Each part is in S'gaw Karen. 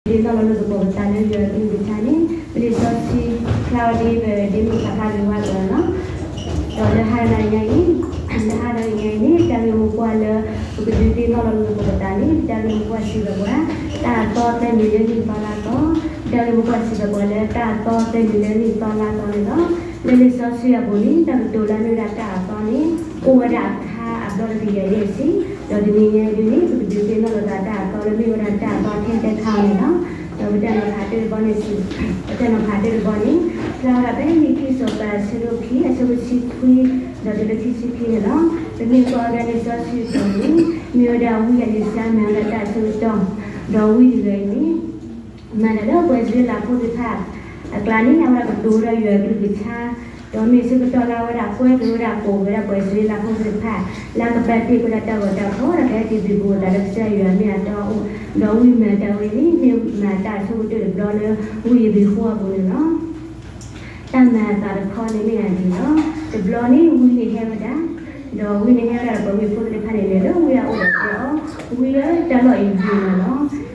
ဒ်သိးလီၤလိာ်သကိးပသးလၢယွၤအကလုၢ်ကထါန့ၣ် ပလံာ်စီဆှံဖျါဝဲဒ်ပဒ့မုၣ်ဖးဖျါက့ၤဝဲအသိးန့ၣ်လီၤ. ဒီးလၢဟါနၤညါအံၤ, လၢဟါနၤညါအံၤန့ၣ် တၢ်ဂ့ၢ်မိၢ်ပှၢ်လၢပကဒုးသ့ၣ်နီၣ်လီၤလိာ်သကိးပသးန့ၣ် ပတၢ်ဂ့ၢ်မိၢ်ပှၢ်စံးဘၣ်ပှၤ တၢ်အသီသၢနံၤလၢနံၣ်သီလါသီ, ပတၢ်ဂ့ၢ်မိၢ်ပှၢ်စံးဘၣ်ပှၤလၢတၢ်အသီသၢနံၤလၢနံၣ်သီလါသီန့ၣ်လီၤ. လၢလံာ်စီဆှံအပူၤန့ၣ် တၢ်ကတိၤလၢအမ့ၢ်ဝဲဒၣ်တၢ်အသီန့ၣ် အိၣ်ဝဲဒၣ်အခါအဘျီတကယၤယဲၢ်ဆံ, ဒီးတနံၤညါအံၤဒ်န့ၣ် ပကဒုးသ့ၣ်နီၣ်လိာ်သးတၢ်အသီလၢမ့ၢ်ဝဲဒၣ်တၢ်အသီထဲတခါန့ၣ်လီၤ. ဒီးပတၢ်နီၤဖးတၢ်တဘီန့ၣ် ပတၢ်နီၤဖးတၢ်တဘီန့ၣ် ဖျါဝဲဒၣ်ဖဲလံာ်ခံစီၤပၤအဆၢဒိၣ်ခံ အဆၢဖိတဆံခွံ ဒီးတုၤလၢခံဆံခံန့ၣ်လီၤ. ပမ့ၢ်ကွၢ်ဝဲဒၣ်လံာ်စီဆှံအပူၤန့ၣ် မ့ၢ်ဝဲဒၣ်ဝံအလံၤစါမၤဝဲဒၣ်တၢ်အဆၢကတီၢ်, ဒီးဝံတဂၤအံၤန့ၣ် မၤတၢ်လၢပှၤအံၣ်စရ့လးဖိသ့ၣ်တဖၣ်အကျါန့ၣ် အဝဲဒၣ်ကတိၤဝဲဒၣ်ယွၤအကလုၢ်ကထါ, ဒီးမ့ၢ်ဆၢကတီၢ်လၢအဝဲဒၣ်ကွဲက့ၤဝဲဒၣ်ကိးဝဲဒၣ်ပှၤအံၣ်စရ့လးဖိသ့ၣ်တဖၣ် လၢကဘၣ်တ့ၢ်ကွံာ်ဒၣ်တၢ်ဂီၤတၢ်ဖီၣ် ဒီးကဟဲက့ၤသုးဘူးအသးလၢကစၢ်ယွၤအမ့ၢ်အတီအအိၣ်, ဒီးဝံမၤတၢ်ဝဲန့ၣ် မ့ၢ်မၤတၢ်အဆိကတၢၢ်တဘျီလၢဝံယရံၤဃိအပူၤန့ၣ်လီၤ. တၢ်မၤအသးတခီန့ၣ်မ့ၢ်ဒ်န့ၣ်လီၤ. တဘျီန့ၣ်ဝံန့ၣ်ဟဲဝဲဒၣ်, ဒီးဝံန့ၣ်ဟဲဝဲဒၣ်ဒီးပှၤမ့ၢ်ဖိသ့ၣ်တဖၣ်န့ၣ် လဲၤလၢဝံအအိၣ်ဒီးတဲအီၤ, ဝံဧၢ တၢ်လီၢ်အံၤယံာ်မးလီ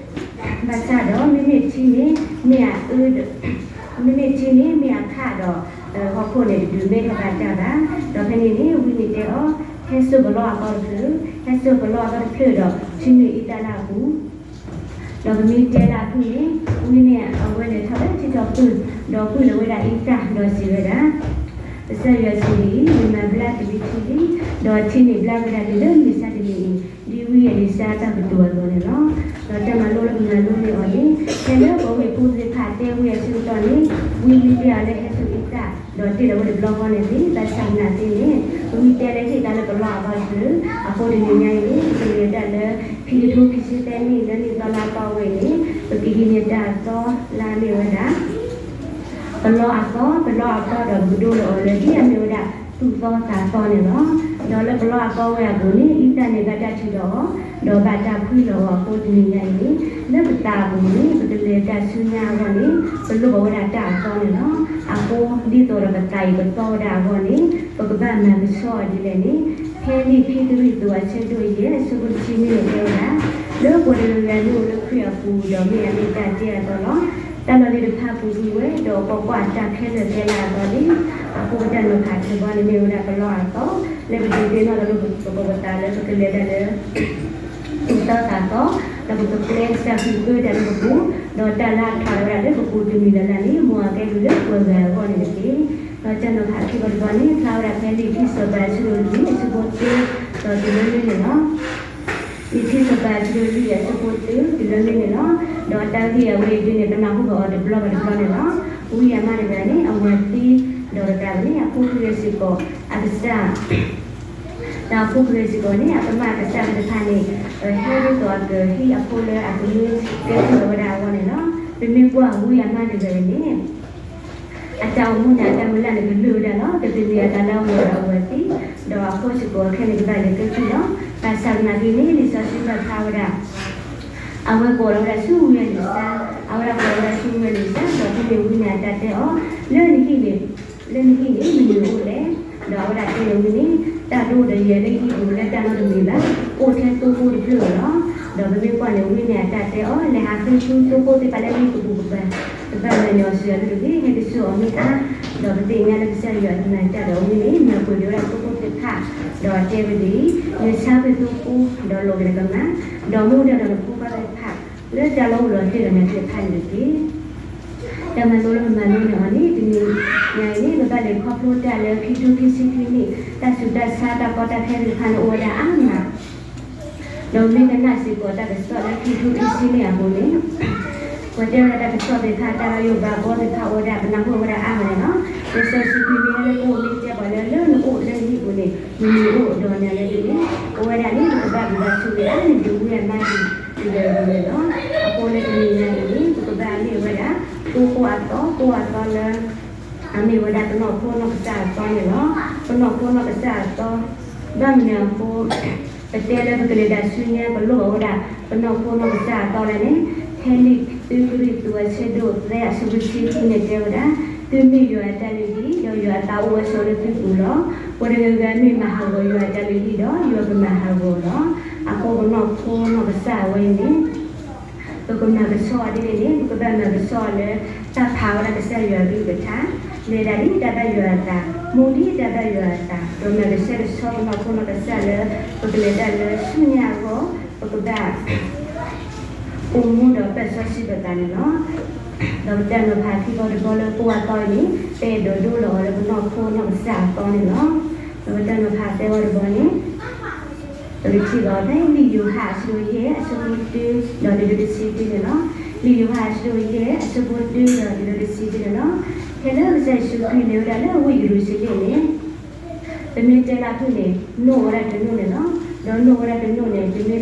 ၤ. ဘၣ်ဆၣ်ဒီး မ့မ့ၢ်ထံန့ၣ် မ့ၢ်အအၢ မ့မ့ၢ်ထံန့ၣ် မ့ၢ်အခၣ်ဒီး ဟီၣ်ခိၣ်န့ၣ်တဒုးမဲထီၣ်ဘၣ်တၢ်ဘၣ်. ဒီးဖဲန့ၣ်န့ၣ် ဝံန့ၣ်တဲအီၤ, ဟဲစိာ်ပလီအသီတဖျၢၣ်, ဟဲစိာ်ပလီအသီတဖျၢၣ်ဒီး ထံနုာ်အံသၣ်လၢအပူၤ ဒီးပမ့ၢ်တဲလၢအဖုၣ်န့ၣ် ဝံန့ၣ်အဝဲလဲၤထီၣ်လၢထံထီၣ်ပၢၢ်, ဒီးကွံာ်လီၤဝဲဒၣ်အံသၣ်ဒီးစံးဝဲဒၣ်, ကစၢ်ယွၤစံးဒ်အံၤ, ယမၤဘျါကလံၤထံလံ, ဒီးထံန့ၣ်ဘျါကဒါက့ၤလၢမုၢ်ဆါတနံၤအံၤ, ဒ်ဝံအလံၤစါအတၢ်ကတိၤအသိးန့ၣ်လီၤ. ဒီးတၢ်မၤလိလၢပမၤလိန့ၢ်အီၤန့ၣ်, ဖဲလၢပှၤမ့ၢ်ဖိသ့ၣ်တဖၣ်တဲဝံအဆၢကတီၢ်န့ၣ်, ဝံမ့ၢ်တဲအီၤလၢဟဲစိာ်အံသၣ်, ဒီးတ့ၢ်လီၤဝဲတဘျီဃီန့ၣ်သ့, ဘၣ်ဆၣ်သနာ်က့န့ၣ်, ဝံတဲလၢဟ့ၣ်သးလၢပလီအသီတဖျၢၣ်, အဃိတနံၤညါအံၤန့ၣ် ပကလဲၤတၢ်လၢ ခံကထိခံဆံသၢနံၣ်လၢနံၣ်သီလါသီဝဲအံၤန့ၣ်, ပကဟံးန့ၢ်တၢ်အသီလၢအမ့ၢ်ဝဲဒၣ် ပလီအသီ, ပလီအသီဒီးပကဒိလီၤအီၤလၢဒ်အမ့ၢ်ဝဲဒၣ် သူၣ်သီသးသီန့ၣ်လီၤ. ဒီးလၢပလီအသီဝဲအပူၤန့ၣ် အံသၣ်န့ၣ်ဘၣ်တၢ်ထုးလီၤအီၤ, ဒီးဘၣ်တၢ်ဖှံလီၤအီၤအဃိတနံၤညါအံၤန့ၣ်, လၢပသးအပူၤန့ၣ် ပကလဲၤတၢ်ဆူညါအဂီၢ်န့ၣ် ပလိၣ်ဘၣ်ဝဲဒၣ်တၢ်အသီန့ၣ်လီၤ. အဃိဒ်သိးဒီးပသးအံၤကသီဝဲဒၣ်အဂီၢ်န့ၣ် ပကဘၣ်မၤကဆှီအီၤဒ်လဲၣ်န့ၣ်, ဖဲလံာ်ခံကရံၣ်သူးအဆၢဒိၣ်ယဲၢ်အဆၢဖိတဆံန့ၣ်တဲဝဲဒၣ်, လၢပှၤတဂၤဂၤမ့ၢ်အိၣ်လၢခရံာ်အပူၤဒီးမ့ၢ်အမ့ၢ်တၢ်တ့အသီလီၤ. တၢ်လီၢ်လံၤတဖၣ်ပူၤကွံာ်ဝဲ, ဒီးကွၢ်ကွၢ်, တၢ်ခဲလၢာ်ကဲလၢအသီလံ. အဃိပတၢ်နီၤဖးတၢ်တဘီန့ၣ်မ့ၢ်ဝဲဒၣ်ပလီအသီ, လၢပဒုးသ့ၣ်နီၣ်ထီၣ်လၢပကပာ်ပသးလၢပကလဲၤတၢ်လၢ သူၣ်သီသးသီ, ဒီးပကပျဲကစၢ်ခရံာ်ပၢတၢ်လၢပပူၤ, ဒီးတၢ်လၢအထီၣ်ဝဲဒၣ်လၢပပူၤတမံၤလၢ်လၢ်န့ၣ် မ်အကဲဘျုးလၢပှၤဂၤအဂီၢ်န့ၣ်တက့ၢ်. ဒီးတၢ်နီၤဖးခံဘီတဘီန့ၣ် ဖျါဝဲဒၣ်ဖဲလံာ်ခံစီၤပၤအဆၢဒိၣ်လွံၢ်အဆၢဖိတၢ ဒီးတုၤလၢမ့ၢ်န့ၣ်လီၤ. လံာ်ခံစီၤပၤအဆၢဒိၣ်လွံၢ်အဆၢဖိတၢ တုၤလၢမ့ၢ်န့ၣ်လီၤ. ဒီးတၢ်ဂ့ၢ်အဝဲအံၤဒ်န့ၣ် ပနၢ်ဟူဘၣ်အီၤတဘျီဘၣ်တဘျီန့ၣ်လီၤ. ဝံအမါတဂၤန့ၣ် အဝၤသံ, ဒီးတကးဘၣ်န့ၣ် အဖိခွါစ့ၢ်ကီး အကစၢ် ဒီးအဖိခွါစ့ၢ်ကီးန့ၣ် အကမၢ်အကစၢ်သ့ၣ်တဖၣ်န့ၣ် ဟဲဒ်သိးအကဟံးအဖိလၢအကမၢကဲထီၣ်ဝဲဒၣ်အဂီၢ်န့ၣ်လီၤ. ပမ့ၢ်ကွၢ်ဝံအမါတဂၤအံၤန့ၣ် အတၢ်အိၣ်မူန့ၣ် အတၢ်မုၢ်လၢ်န့ၣ်ကလုာ်ဝဲဒၣ်လီၤ. ကသန့ၤအသးလၢအဂီၢ်ဒီးအဝၤသံ, ဒီးအဖိစ့ၢ်ကီးခဲန့ၣ်ကဘၣ်လဲၤကဲထီၣ်လီၤ. ဘၣ်ဆၣ်သနာ်က့န့ၣ် လံာ်စီဆှံဘၣ်ဖျါဝဲဒၣ် အဝဲကိးလီၤဝဲဒၣ်ဆူဝံအလံၤစါ, အဝဲဒၣ်ကိးလီၤဝဲဒၣ်ဆူဝံအလံၤစါ, ဒီးဖဲန့ၣ်ဝံန့ၣ်အတၢ်တဲအီၤ, လၢနဟံၣ်န့ၣ် လၢနဟံၣ်န့ၣ် မနုၤအိၣ်လဲၣ်. ဒီးအဝဲဒၣ်တဲန့ၣ်ဝံန့ၣ်, တၢ်ဒိၣ်ဒီးယၤလၢဟံၣ်ပူၤလၢတၢ်နီတမံၤဘၣ်, အိၣ်ထဲသိဖိတဖျၢၣ်လီၤ. ဒီးပမ့ၢ်ကွၢ်န့ၣ် ဝံန့ၣ်အတၢ်တဲအီၤ, လဲၤဟးဃ့ဆူသိဖိသ့ၣ်တဖၣ်လၢနဟံၣ်ကပူၤကပၤ, ကဘၣ်မၤန့ၢ်အီၤစံးအီၤလၢတဂ့ၤ, ဟဲက့ၤဆူအီၤမ့ၢ်အါ. ဒီးပသ့ၣ်ညါလၢကစၢ်ယွၤအတၢ်မၤတၢ်ဒီးဝံန့ၣ် မၤပှဲၤက့ၤဝဲဒၣ်သိဖိသ့ၣ်တဖၣ်, ဒီးတဲဝဲဒ်အံၤ, နဆါကွံာ်သိဖိ, ဒီးလိးက့ၤနကမၢ်, ဒီးမူဒါဒီးနဖိခွါသ့ၣ်တဖၣ် လၢတၢ်လီၢ်အိၣ်လီၤတ့ၢ်ဒီးနၤသ့ၣ်တဖၣ်န့ၣ်တက့ၢ်. တၢ်မၤလိလၢပမၤလိန့ၢ်အီၤန့ၣ် တနံၤညါအံၤန့ၣ် ပဘၣ်လဲၤခီဖျိတၢ်လၢခံကထိခံဆံခံနံၣ် တၢ်ဆူးတၢ်ဆါ တၢ်ကီတၢ်ခဲသ့ၣ်တဖၣ်န့ၣ်အိၣ်ဝဲဒၣ်အါမး, ဒီးမ့ၢ်ကနၣ်စ့ၢ်ကီးတၢ်ကစီၣ်လၢခံကထိခံဆံနံၣ်အပူၤန့ၣ် ပှၤတဲဝဲဒၣ်တၢ်ကစီၣ်သ့ၣ်တဖၣ် တၢ်ဘၣ်ယိၣ်ဘၣ်ဘီသ့ၣ်တဖၣ်အိၣ်ဝဲဒၣ် ပနၢ်ဟူဝဲဒၣ်အါမးန့ၣ်လီၤ. လံာ်စီဆှံပူၤမ့ၢ်ဟဲလၢပအိၣ်မ့ၢ်တဲပှၤလၢ လၢနအိၣ်လၢနဟံၣ်ပူၤန့ၣ် မနုၤအိၣ်ဒီးနၤလဲၣ်န့ၣ် ပဝဲဒၣ်န့ၣ် ပကဘၣ်ဘျုးဘၣ်ဆိၣ်ဂ့ၤအါန့ၢ်ဒံးဝံအမါတဂၤအံၤန့ၣ်လီၤ. အဃိလၢတနံၤညါအံၤန့ၣ် ပကဘၣ်မ့ၢ်ဝဲဒၣ် သိဖိအသီ, သိဖိအသီလၢ အမ့ၢ်ဝဲဒၣ်ပနီၢ်ခိနီၢ်ကစၢ်အသီန့ၣ်လီၤ. ပနီၢ်ခိနီၢ်ကစၢ်အသီ, ဘၣ်မနုၤအဃိ ပတဲလၢပကလဲၤတၢ်ဆူညါ ပလိၣ်ဘၣ်ဝဲဒၣ် ပနီၢ်ခိနီၢ်ကစၢ်အသီလဲၣ်န့ၣ်, ဖဲလံာ်သုးကရံၣ်သူးအဆၢဒိၣ်သၢအဆၢဖိတဆံဃုန့ၣ်တဲဝဲဒၣ်, သုမ့ၢ်ယွၤအတၢ်လုၢ်ဟံၣ် ဒီးယွၤအသးအိၣ်ဝဲဆိးလၢသုပူၤလီၤ. ပှၤတဂၤဂၤမ့ၢ်မၤဟးဂီၤယွၤအတၢ်လုၢ်ဟံၣ်ဒီး ယွၤကမၤဟးဂီၤလီၤ. အဃိပနီၢ်ခိနီၢ်ကစၢ်အဝဲအံၤန့ၣ် ပကမၤကဆှီအီၤဒ်န့ၣ်န့ၣ် ပကဘၣ်မၤကဆှီအီၤလၢ တၢ်ဖးဝဲဒၣ်ကစၢ်ယွၤအကလုၢ်ကထါ, လဲၤတၢ်ဒ်တၢ်ဘၣ်ယွၤအသး, မူဒ်တၢ်ဘၣ်ယွၤအသး, ဒီးမၤကဆှဲကဆှီပနီၢ်ခိနီၢ်ကစၢ်လၢ ပကလဲၤတၢ်လၢဆူညါအဂီၢ်, ပကဘၣ် အိၣ်မူဒီးပၢၢ်စီဆှံပသးန့ၣ်လီၤ. ဒီးပတၢ်နီၤဖးခံဘီတဘီလၢပဝဲသီအံၤန့ၣ် ပအဲၣ်ဒိးဒိလီၤအီၤလၢပနီၢ်ခိနီၢ်ကစၢ်အသီန့ၣ်လီၤ. ဒီးပတၢ်နီၤဖးသၢဘီတဘီန့ၣ် ပကထံၣ်ဘၣ်ဖဲလံာ်ယိၤဟၣ်အဆၢဒိၣ်ယဲၢ် အဆၢဖိတၢ ဒီးတုၤလၢတဆံတၢန့ၣ်လီၤ. လံာ်ယိၤဟၣ်အဆၢဒိၣ်ယဲၢ် အဆၢဖိတၢ ဒီးတုၤလၢတဆံတၢန့ၣ်လီၤ. ဖဲလၢကစၢ်ယ့ၣ်ၡူးခရံာ်လဲၤဝဲဒၣ်လၢဝ့ၢ်ယရူၤၡလ့ၣ်န့ၣ် ပမ့ၢ်တဲလၢအဖုၣ်န့ၣ် နိၣ်ဝဲဒၣ်တနိၣ်န့ၣ်လီၤ. ဒီးနိၣ်ဝဲဒၣ်တနိၣ်န့ၣ် ပမ့ၢ်